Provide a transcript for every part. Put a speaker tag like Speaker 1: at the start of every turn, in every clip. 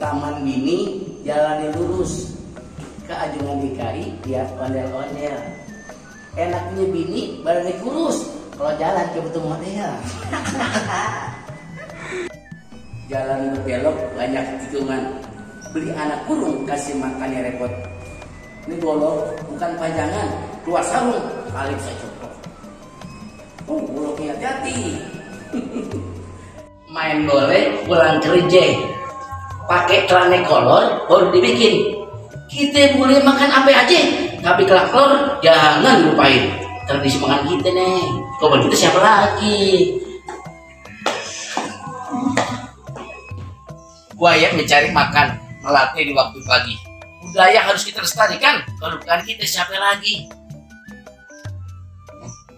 Speaker 1: taman bini jalan lurus ke Anjungan DKI lihat ondel-ondel. Enaknya bini badannya kurus, kalau jalan ke betul model. Jalan berbelok banyak tikungan, beli anak kurung kasih makannya repot. Ini golok bukan pajangan, keluar sarung kali bisa copot. Oh, goloknya hati-hati. Main boleh pulang kerja, pakai celana kolor baru dibikin. Kita boleh makan apa aja, tapi kelak-kelor jangan lupain tradisi makan kita nih. Kalau kita siapa lagi? Buaya mencari makan, melatih di waktu pagi. Budaya harus kita lestarikan, kalau bukan kita siapa lagi?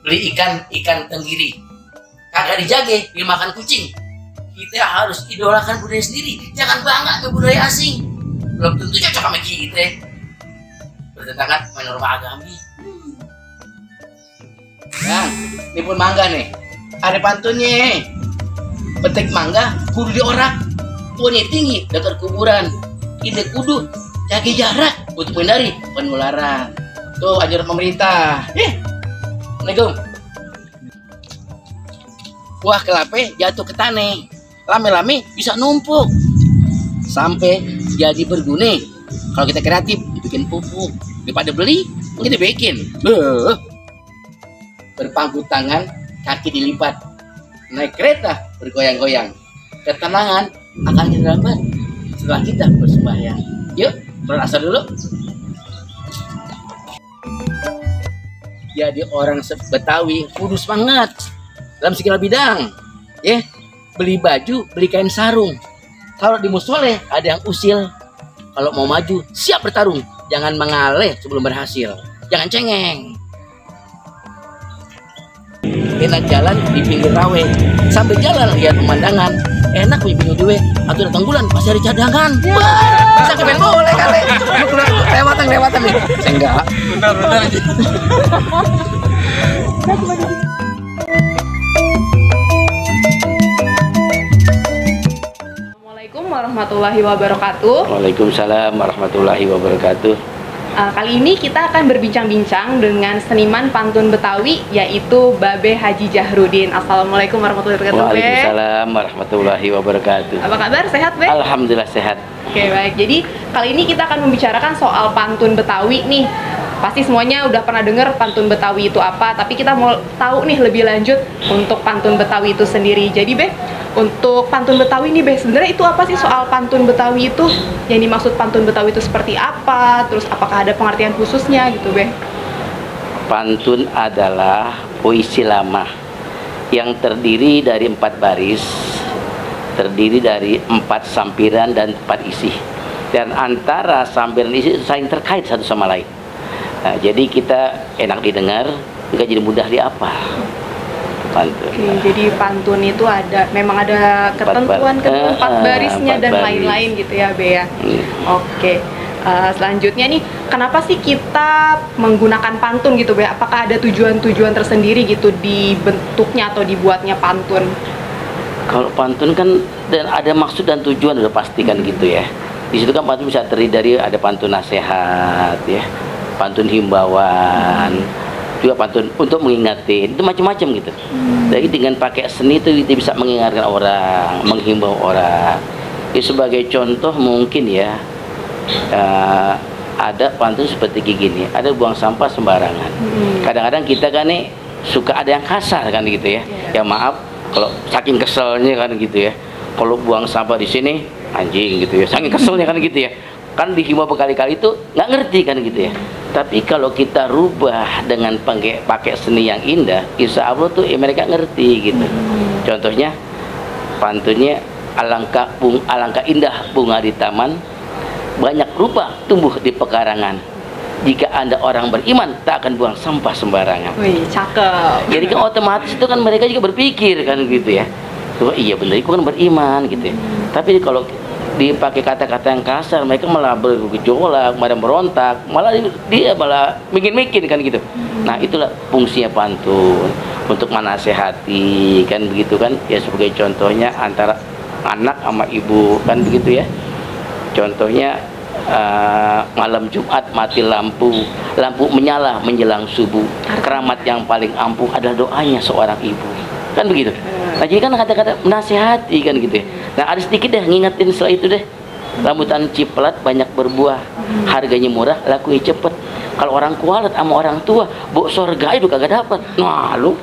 Speaker 1: Beli ikan tenggiri, kagak dijaga, dimakan kucing. Kita harus idolakan budaya sendiri, jangan bangga ke budaya asing. Belum tentu cocok sama kita, bertentangan sama norma agami. Nah, ini pun mangga nih, ada pantunnya. Petik mangga kudu diorak, tuanya tinggi dekat kuburan. Kita kudu jaga jarak untuk menghindari penularan. Tuh anjuran pemerintah. Assalamualaikum. Buah kelapa jatuh ke tanah, lame-lame bisa numpuk sampai jadi berguna. Kalau kita kreatif dibikin pupuk, daripada beli kita bikin. Berpangku tangan, kaki dilipat, naik kereta bergoyang-goyang. Ketenangan akan kita dapat setelah kita bersembahyang. Yuk berasal dulu. Jadi orang Betawi kudu semangat dalam segala bidang. Beli baju, beli kain sarung. Kalau di musoleh ada yang usil, kalau mau maju siap bertarung, jangan mengalah sebelum berhasil, jangan cengeng. Enak jalan di pinggir rawe, sambil jalan lihat pemandangan, enak di pinggir dewe, atau datang bulan masih ada cadangan. Bisa kepel boleh kali, lewatan nih, saya enggak. Benar aja.
Speaker 2: Warahmatullahi wabarakatuh.
Speaker 3: Waalaikumsalam warahmatullahi wabarakatuh.
Speaker 2: Kali ini kita akan berbincang-bincang dengan seniman pantun Betawi, yaitu Babe Haji Jahrudin. Assalamualaikum warahmatullahi wabarakatuh.
Speaker 3: Waalaikumsalam warahmatullahi wabarakatuh.
Speaker 2: Apa kabar? Sehat, Be?
Speaker 3: Alhamdulillah sehat.
Speaker 2: Oke, baik. Jadi kali ini kita akan membicarakan soal pantun Betawi nih. Pasti semuanya udah pernah dengar pantun Betawi itu apa, tapi kita mau tahu nih lebih lanjut untuk pantun Betawi itu sendiri. Jadi, Be, untuk pantun Betawi nih, Be, sebenarnya itu apa sih soal pantun Betawi itu? Yang dimaksud pantun Betawi itu seperti apa? Terus apakah ada pengertian khususnya gitu, Be?
Speaker 3: Pantun adalah puisi lama yang terdiri dari 4 baris, terdiri dari 4 sampiran dan 4 isi. Dan antara sampiran isi itu saling terkait satu sama lain. Nah, jadi kita enak didengar, juga jadi mudah diapal. Pantun. Oke,
Speaker 2: jadi pantun itu memang ada ketentuan 4 barisnya dan lain-lain gitu ya, Be ya. Oke. Selanjutnya nih, kenapa sih kita menggunakan pantun gitu, Be? Apakah ada tujuan-tujuan tersendiri gitu dibentuknya atau dibuatnya pantun?
Speaker 3: Kalau pantun kan dan ada maksud dan tujuan udah pasti kan gitu ya. Di situ kan pantun bisa terdiri dari ada pantun nasihat ya, pantun himbauan, juga pantun untuk mengingatin, itu macam-macam gitu. Jadi dengan pakai seni itu kita bisa mengingatkan orang, menghimbau orang. Ya, sebagai contoh mungkin ya, ada pantun seperti gini, ada buang sampah sembarangan. Kadang-kadang kita kan nih suka ada yang kasar kan gitu ya. Ya maaf kalau saking keselnya kan gitu ya. Kalau buang sampah di sini anjing gitu ya, saking keselnya kan gitu ya. Kan dihimbau berkali-kali itu nggak ngerti kan gitu ya. Tapi kalau kita rubah dengan pakai seni yang indah, insya Allah tuh mereka ngerti gitu. Contohnya pantunnya alangkah indah bunga di taman, banyak rupa tumbuh di pekarangan. Jika Anda orang beriman, tak akan buang sampah sembarangan.
Speaker 2: Wih, cakep.
Speaker 3: Jadi kan otomatis itu kan mereka juga berpikir kan gitu ya. Oh iya benar, itu kan beriman gitu ya. Tapi kalau dipakai kata-kata yang kasar, mereka malah bergejolak, malah berontak, malah dia malah mikir-mikir kan gitu. Nah itulah fungsinya pantun, untuk menasehati kan begitu kan ya, sebagai contohnya antara anak sama ibu kan begitu ya. Contohnya malam Jumat mati lampu menyala menjelang subuh. Keramat yang paling ampuh adalah doanya seorang ibu. Kan begitu. Nah, jadi kan kata-kata menasihati kan gitu ya. Nah, ada sedikit deh ngingetin setelah itu deh. Rambutan ciprat banyak berbuah, harganya murah, lakunya cepet. Kalau orang kualat sama orang tua, bok surga itu kagak dapat. Nah, lu.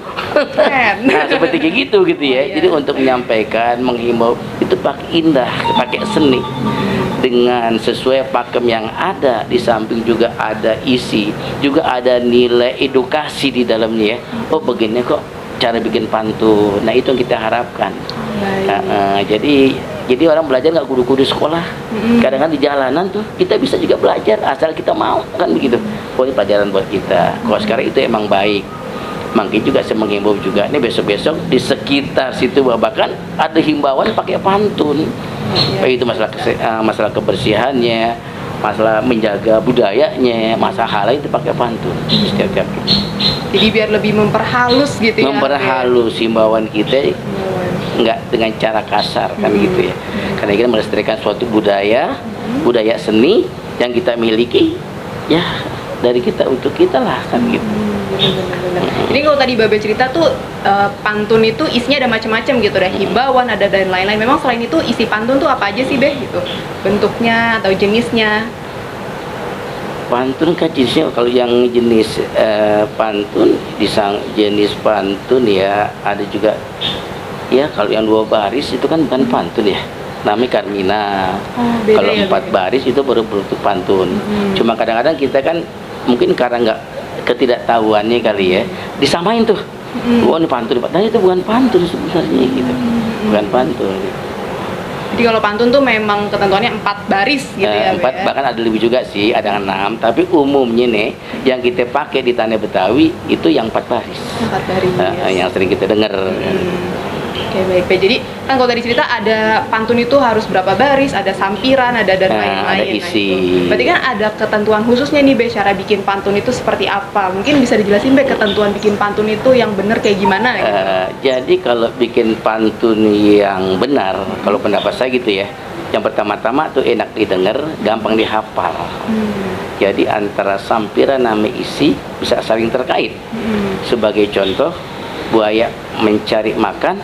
Speaker 3: Nah, seperti kayak gitu ya. Jadi untuk menyampaikan, menghimbau itu pakai indah, pakai seni. Dengan sesuai pakem yang ada, di samping juga ada isi, juga ada nilai edukasi di dalamnya ya. Oh, begini kok cara bikin pantun. Nah, itu yang kita harapkan. Jadi orang belajar nggak kudu-kudu sekolah. Kadang-kadang di jalanan tuh kita bisa juga belajar asal kita mau, kan begitu. Oh, ini pelajaran buat kita. Kalau sekarang itu emang baik. Makanya juga saya menghimbau juga ini besok-besok di sekitar situ bahkan ada himbauan pakai pantun. Baik itu masalah kebersihannya, masalah menjaga budayanya, masalah hal lain itu pakai pantun. Setiap
Speaker 2: Jadi biar lebih memperhalus gitu ya.
Speaker 3: Memperhalus himbauan kita. Enggak dengan cara kasar kan gitu ya. Karena kita melestarikan suatu budaya seni yang kita miliki ya dari kita untuk kita lah kan gitu.
Speaker 2: Ini kalau tadi Babe cerita tuh pantun itu isinya ada macam-macam gitu deh, himbauan ada dan lain-lain. Memang selain itu isi pantun tuh apa aja sih Be gitu? Bentuknya atau jenisnya?
Speaker 3: Pantun kan jenisnya, kalau yang jenis pantun, jenis pantun ya ada juga. Ya kalau yang 2 baris itu kan bukan pantun ya, namanya Carmina. Kalau 4 baris itu baru bentuk pantun. Cuma kadang-kadang kita kan mungkin karena nggak ketidaktahuannya kali ya, disamain tuh. Oh, ini pantun, nah itu bukan pantun sebenarnya gitu, bukan pantun.
Speaker 2: Jadi kalau pantun tuh memang ketentuannya 4 baris gitu ya.
Speaker 3: 4 bahkan ada lebih juga sih, ada 6. Tapi umumnya nih yang kita pakai di tanah Betawi itu yang 4 baris.
Speaker 2: 4 baris.
Speaker 3: Yang sering kita dengar.
Speaker 2: Oke, baik. Jadi kan kalau tadi cerita ada pantun itu harus berapa baris, ada sampiran, ada dan lain-lain.
Speaker 3: Ada isi.
Speaker 2: Berarti kan ada ketentuan khususnya nih Be, cara bikin pantun itu seperti apa? Mungkin bisa dijelasin Be ketentuan bikin pantun itu yang benar kayak gimana gitu.
Speaker 3: Jadi kalau bikin pantun yang benar, kalau pendapat saya gitu ya, yang pertama-tama tuh enak didengar, gampang dihafal. Jadi antara sampiran sama isi bisa saling terkait. Sebagai contoh, buaya mencari makan,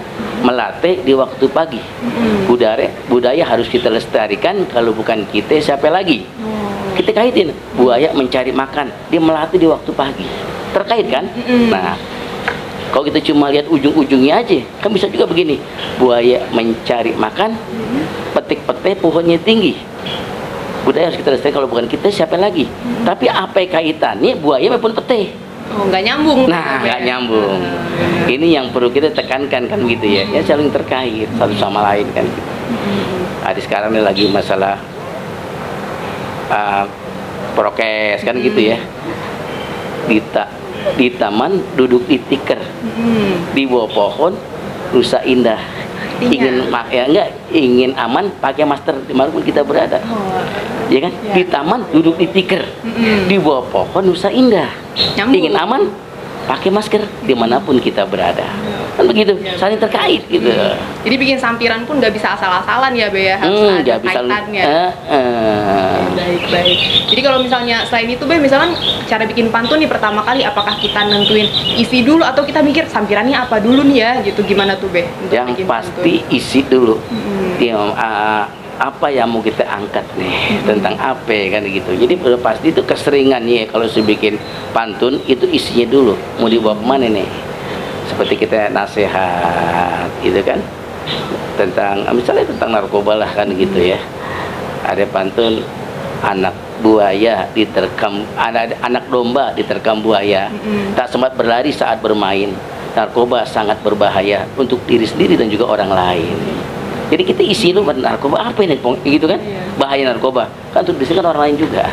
Speaker 3: melatih di waktu pagi. Budaya harus kita lestarikan, kalau bukan kita siapa lagi? Kita kaitin, buaya mencari makan, dia melatih di waktu pagi. Terkait kan? Nah, kalau kita cuma lihat ujung-ujungnya aja, kan bisa juga begini. Buaya mencari makan, petik-petik pohonnya tinggi. Budaya harus kita lestarikan, kalau bukan kita siapa lagi? Tapi apa kaitannya buaya maupun petik?
Speaker 2: Oh, nggak nyambung.
Speaker 3: Nah, nggak nyambung. Ini yang perlu kita tekankan kan gitu ya. Ya saling terkait satu sama lain kan. Ada sekarang ini lagi masalah prokes kan gitu ya. Di taman duduk di tikar, di bawah pohon rusak indah. Ingin aman pakai masker dimanapun kita berada. Ya kan? Di taman duduk di tikar, di bawah pohon rusak indah. Ingin aman pakai masker dimanapun kita berada. Kan begitu, saling terkait gitu.
Speaker 2: Jadi bikin sampiran pun nggak bisa asal-asalan ya Be ya, harus ada kaitannya. Baik. Jadi kalau misalnya selain itu Be, misalkan cara bikin pantun nih pertama kali, apakah kita nentuin isi dulu atau kita mikir sampirannya apa dulu nih ya gitu, gimana tuh Be?
Speaker 3: Yang pasti pantun? Isi dulu. Apa yang mau kita angkat nih, tentang apa kan gitu. Jadi udah pasti itu keseringannya kalau bikin pantun itu isinya dulu mau dibawa kemana nih, seperti kita nasihat gitu kan, tentang misalnya tentang narkoba lah kan gitu ya. Ada pantun, anak buaya diterkam, anak domba diterkam buaya, tak sempat berlari saat bermain. Narkoba sangat berbahaya untuk diri sendiri dan juga orang lain. Jadi kita isi lu narkoba apa ini gitu kan, bahaya narkoba kan untuk disini kan orang lain juga.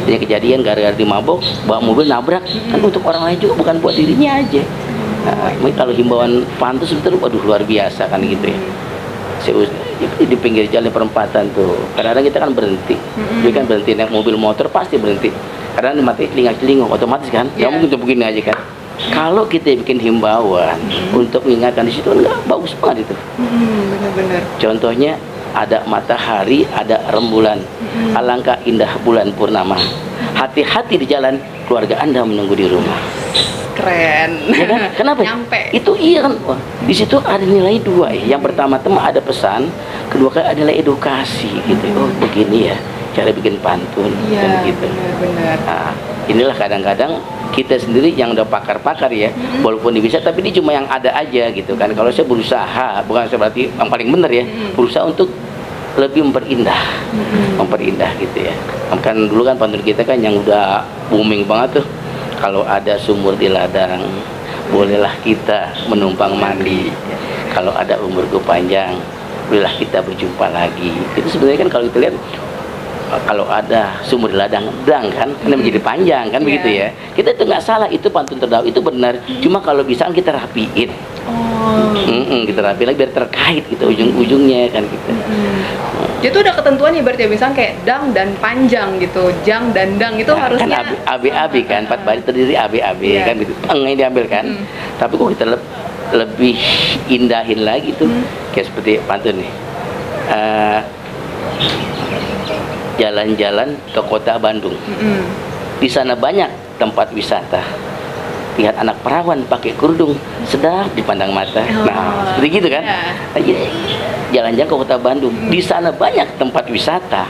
Speaker 3: Jadi kejadian gara-gara dimabok bawa mobil nabrak kan untuk orang lain juga, bukan buat dirinya aja. Nah, kalau himbauan pantun sebetulnya waduh luar biasa kan gitu ya. Di pinggir jalan perempatan tuh kadang-kadang kita kan berhenti, dia kan berhenti naik mobil motor pasti berhenti. Kadang mati telinga otomatis kan, nggak mungkin tuh begini aja kan. Kalau kita bikin himbauan untuk mengingatkan di situ enggak bagus banget itu.
Speaker 2: Benar-benar.
Speaker 3: Contohnya ada matahari, ada rembulan. Alangkah indah bulan purnama. Hati-hati di jalan, keluarga Anda menunggu di rumah.
Speaker 2: Keren.
Speaker 3: Ya kan? Kenapa?
Speaker 2: Nyampe.
Speaker 3: Itu iya kan? Wah, di situ ada nilai dua ya. Yang pertama ada pesan, kedua kali adalah edukasi gitu. Oh, begini ya cara bikin pantun kan gitu.
Speaker 2: Benar.
Speaker 3: Nah, inilah kadang-kadang kita sendiri yang udah pakar-pakar ya, walaupun bisa, tapi ini cuma yang ada aja gitu kan. Kalau saya berusaha, bukan saya berarti yang paling benar ya, berusaha untuk lebih memperindah gitu ya. Kan dulu kan pantun kita kan yang udah booming banget tuh, kalau ada sumur di ladang, bolehlah kita menumpang mandi. Kalau ada umurku panjang, bolehlah kita berjumpa lagi. Itu sebenarnya kan kalau kita lihat, kalau ada sumur di ladang kan karena menjadi panjang kan begitu ya. Kita itu nggak salah, itu pantun terdawi, itu benar. Cuma kalau bisa kita rapiin. Kita rapiin lagi biar terkait gitu ujung-ujungnya kan gitu.
Speaker 2: Itu udah ketentuannya berarti ya, misalnya kayak dang dan panjang gitu, jang dan dang itu harusnya
Speaker 3: kan AB kan, 4 baris terdiri AB kan gitu. Ini diambil kan. Tapi kok kita lebih indahin lagi tuh, kayak seperti pantun nih. Jalan-jalan ke kota Bandung. Di sana banyak tempat wisata. Lihat anak perawan pakai kerudung, sedap dipandang mata. Nah, seperti gitu kan? Jalan-jalan ke kota Bandung. Di sana banyak tempat wisata.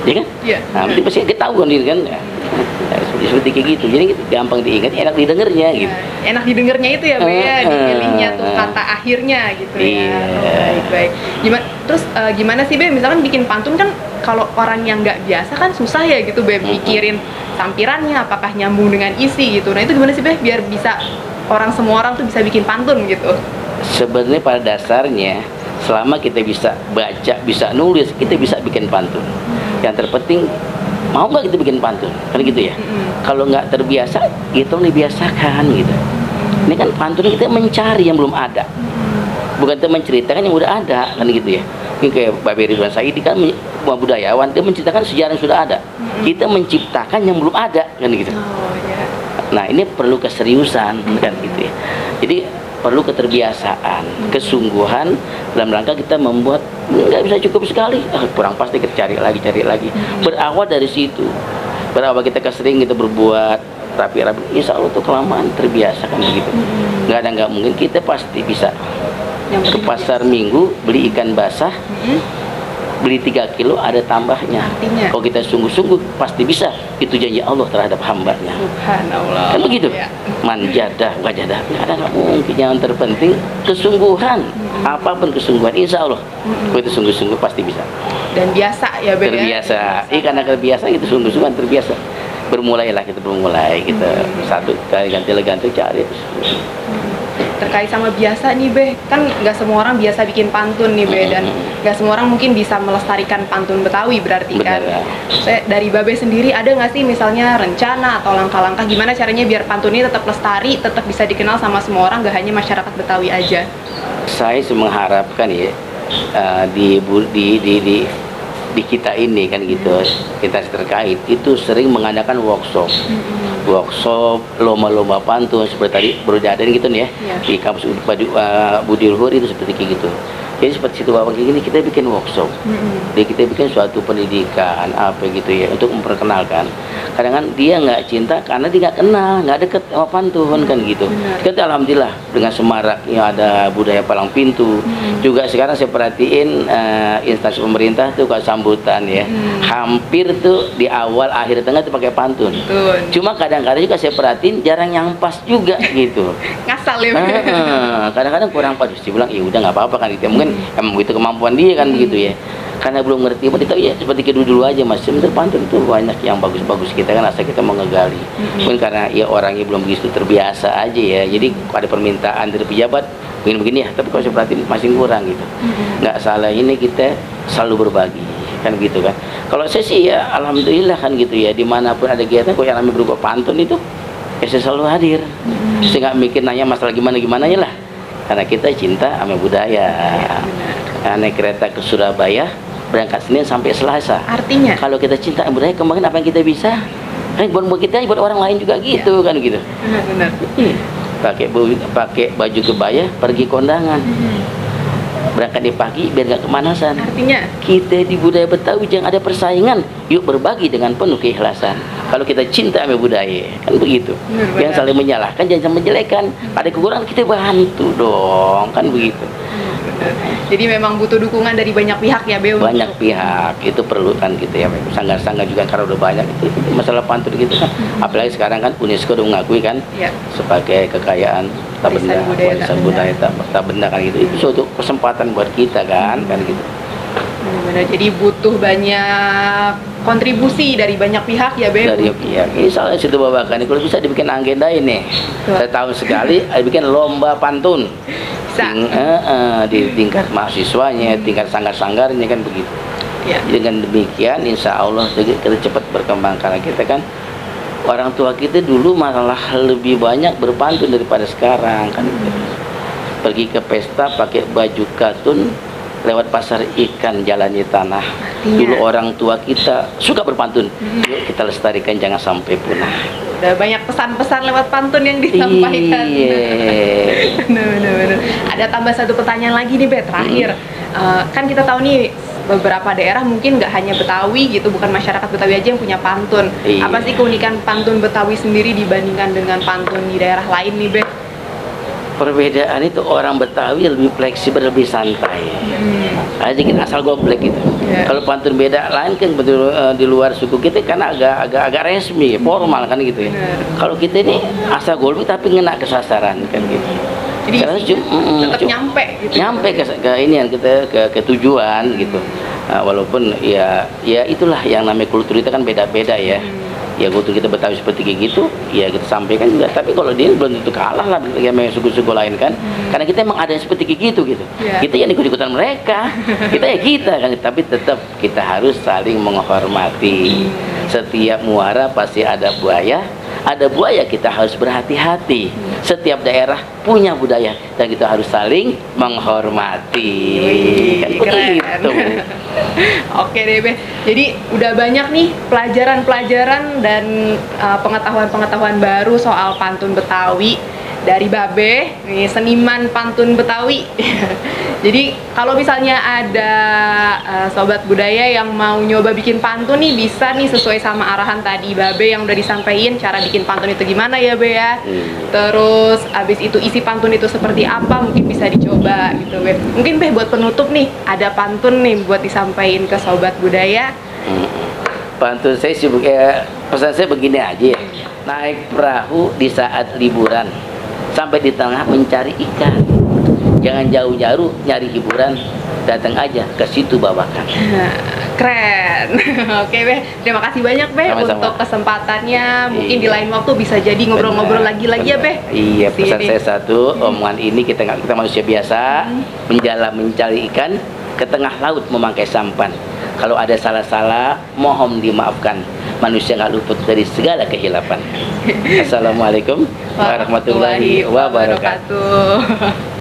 Speaker 3: Ya kan? Nah, nanti pasti kita tahu kan? Seperti kayak gitu. Jadi gampang diingat, enak didengarnya gitu.
Speaker 2: Enak didengarnya itu ya, dipilihnya tuh kata akhirnya gitu ya. Baik. Gimana sih Be? Misalkan bikin pantun kan kalau orang yang nggak biasa kan susah ya gitu Be, mikirin sampirannya apakah nyambung dengan isi gitu. Nah itu gimana sih Be biar bisa semua orang tuh bisa bikin pantun gitu?
Speaker 3: Sebenarnya pada dasarnya selama kita bisa baca, bisa nulis, kita bisa bikin pantun. Yang terpenting mau nggak kita bikin pantun, kan gitu ya. Kalau nggak terbiasa, itu dibiasakan gitu. Ini kan pantun kita mencari yang belum ada, bukan kita menceritakan yang udah ada, kan gitu ya. Ini kayak Babe Ridwan Saidi kan budayawan, dia menceritakan sejarah yang sudah ada. Kita menciptakan yang belum ada, kan gitu. Nah ini perlu keseriusan, kan gitu ya. Jadi perlu keterbiasaan, kesungguhan dalam rangka kita membuat. Nggak bisa cukup sekali, kurang pasti kita cari lagi. Berawal dari situ, berawal kita kesering kita berbuat rapi-rapi, insya Allah tuh kelamaan terbiasa kan begitu. Nggak mungkin kita pasti bisa ke pasar minggu beli ikan basah, beli 3 kilo ada tambahnya. Kalau kita sungguh-sungguh pasti bisa. Itu janji Allah terhadap hambanya.
Speaker 2: Subhanallah.
Speaker 3: Kan begitu? Manjadah, wajadah. Nggak mungkin. Yang terpenting kesungguhan. Apapun kesungguhan, insya Allah. Kalau itu sungguh-sungguh pasti bisa.
Speaker 2: Dan biasa ya Be.
Speaker 3: Terbiasa. Karena terbiasa itu sungguh-sungguhan terbiasa. Bermulailah kita satu kali ganti cari.
Speaker 2: Terkait sama biasa nih Be, kan nggak semua orang biasa bikin pantun nih Be, dan nggak semua orang mungkin bisa melestarikan pantun Betawi berarti kan. Dari Babe sendiri ada nggak sih misalnya rencana atau langkah-langkah gimana caranya biar pantun ini tetap lestari, tetap bisa dikenal sama semua orang, gak hanya masyarakat Betawi aja? Saya
Speaker 3: mengharapkan ya di kita ini kan gitu, kita terkait itu sering mengadakan workshop, lomba-lomba pantun seperti tadi baru diadain gitu nih ya, di kampus Budi Luhur itu seperti kayak gitu. Jadi seperti situ Bapak kayak gini kita bikin workshop, jadi kita bikin suatu pendidikan apa gitu ya untuk memperkenalkan. Kadang-kadang dia nggak cinta karena dia nggak kenal, nggak deket sama pantun kan gitu. Kita alhamdulillah dengan semaraknya ada budaya palang pintu. Juga sekarang saya perhatiin instansi pemerintah tuh kalau sambutan ya, hampir tuh di awal akhir tengah tuh pakai pantun. Cuma kadang-kadang juga saya perhatiin jarang yang pas juga gitu.
Speaker 2: Ngasal ya.
Speaker 3: Kadang-kadang kurang pas. Dia bilang ya udah nggak apa-apa kan gitu. Mungkin emang begitu kemampuan dia kan begitu ya. Karena belum ngerti apa ya seperti kayak dulu aja Mas. Sebenarnya pantun itu banyak yang bagus-bagus, kita kan asal kita mau ngegali. Mungkin karena ya orangnya belum begitu terbiasa aja ya. Jadi ada permintaan dari pejabat begini-begini ya, tapi kalau saya perhatiin masih kurang gitu. Nggak salah ini kita selalu berbagi kan gitu kan. Kalau saya sih ya alhamdulillah kan gitu ya, dimanapun ada kegiatan kok yang namanya berupa pantun itu ya saya selalu hadir. Saya nggak mikir nanya masalah gimana-gimana ya lah. Karena kita cinta sama budaya. Naik kereta ke Surabaya, berangkat Senin sampai Selasa.
Speaker 2: Artinya
Speaker 3: kalau kita cinta sama budaya, kemarin apa yang kita bisa? Buat kita, buat orang lain juga gitu kan gitu.
Speaker 2: Benar.
Speaker 3: Pakai baju kebaya pergi kondangan. berangkat di pagi biar nggak kemanasan.
Speaker 2: Artinya
Speaker 3: Kita di budaya Betawi jangan ada persaingan, yuk berbagi dengan penuh keikhlasan. Kalau kita cinta sama budaya, kan begitu.
Speaker 2: Benar.
Speaker 3: Yang saling menyalahkan, jangan menjelekan. Ada kekurangan kita bantu dong, kan begitu.
Speaker 2: jadi memang butuh dukungan dari banyak pihak ya, Be. untuk-
Speaker 3: Banyak pihak itu perlu kan gitu ya. Sanggar-sanggar juga karena udah banyak itu masalah pantun gitu kan. Apalagi sekarang kan UNESCO udah mengakui kan
Speaker 2: Ya.
Speaker 3: sebagai kekayaan tak benda,
Speaker 2: Warisan budaya tak
Speaker 3: warisan
Speaker 2: benda.
Speaker 3: budaya tak benda kan gitu. Itu suatu kesempatan buat kita kan gitu.
Speaker 2: Benar, jadi butuh banyak kontribusi dari banyak pihak ya, Be.
Speaker 3: Dari pihak ini soalnya situ babakan kalau bisa dibikin agenda ini setahun sekali bikin lomba pantun.
Speaker 2: Bisa.
Speaker 3: Di tingkat mahasiswanya, tingkat sanggar-sanggarnya kan begitu.
Speaker 2: Ya.
Speaker 3: Dengan demikian insya Allah kita cepat berkembang karena kita kan orang tua kita dulu malah lebih banyak berpantun daripada sekarang kan. Pergi ke pesta pakai baju katun, lewat pasar ikan jalannya tanah. Dulu orang tua kita suka berpantun. Yuk kita lestarikan jangan sampai punah.
Speaker 2: Udah banyak pesan-pesan lewat pantun yang disampaikan.
Speaker 3: Iya.
Speaker 2: Benar. Ada tambah satu pertanyaan lagi nih, Be, terakhir. Kan kita tahu nih beberapa daerah mungkin nggak hanya Betawi gitu, bukan masyarakat Betawi aja yang punya pantun.
Speaker 3: Iya.
Speaker 2: Apa sih keunikan pantun Betawi sendiri dibandingkan dengan pantun di daerah lain nih, Be?
Speaker 3: Perbedaan itu orang Betawi lebih fleksibel, lebih santai. Sedikit asal goblek gitu.
Speaker 2: Ya.
Speaker 3: Kalau pantun beda lain kan betul di luar suku kita kan agak resmi, formal kan gitu ya.
Speaker 2: Benar.
Speaker 3: Kalau kita ini asal goblek tapi ngena ke sasaran kan gitu.
Speaker 2: Jadi
Speaker 3: Karena
Speaker 2: tetap nyampe gitu.
Speaker 3: nyampe ke ini yang kita ke tujuan gitu. Walaupun ya itulah yang namanya kultur kita kan beda-beda ya. Ya kultur kita Betawi seperti kayak gitu, ya kita sampaikan juga. Tapi kalau dia belum tentu kalah lah dengan suku-suku lain kan. Karena kita emang ada yang seperti kayak gitu gitu.
Speaker 2: Ya.
Speaker 3: Kita yang ikut-ikutan mereka, kita ya kita kan. Tapi tetap kita harus saling menghormati. Setiap muara pasti ada buaya. Ada buaya kita harus berhati-hati. Setiap daerah punya budaya dan kita harus saling menghormati.
Speaker 2: Wih,
Speaker 3: Kan
Speaker 2: keren.
Speaker 3: begitu.
Speaker 2: Oke deh, Be. Jadi udah banyak nih pelajaran-pelajaran dan pengetahuan-pengetahuan baru soal pantun Betawi dari Babe, nih seniman pantun Betawi. Jadi kalau misalnya ada sobat budaya yang mau nyoba bikin pantun nih, bisa nih sesuai sama arahan tadi Babe yang udah disampaikan cara bikin pantun itu gimana ya, Be ya. Terus abis itu isi pantun itu seperti apa, mungkin bisa dicoba gitu, Be. Mungkin Be buat penutup nih, ada pantun nih buat disampaikan ke sobat budaya.
Speaker 3: Pantun saya sih pesan saya begini aja ya. Naik perahu di saat liburan, sampai di tengah mencari ikan. Jangan jauh-jauh nyari hiburan, datang aja ke situ babakan.
Speaker 2: Keren. Oke, Be. Terima kasih banyak, Be,
Speaker 3: Sama-sama.
Speaker 2: untuk kesempatannya. Mungkin di
Speaker 3: Iya.
Speaker 2: lain waktu bisa jadi ngobrol-ngobrol lagi ya, Be.
Speaker 3: Iya, pesan
Speaker 2: Sini.
Speaker 3: saya satu, omongan ini kita manusia biasa, menjala mencari ikan, ke tengah laut memakai sampan. Kalau ada salah-salah, mohon dimaafkan. Manusia nggak luput dari segala kehilapan. Assalamualaikum warahmatullahi wabarakatuh.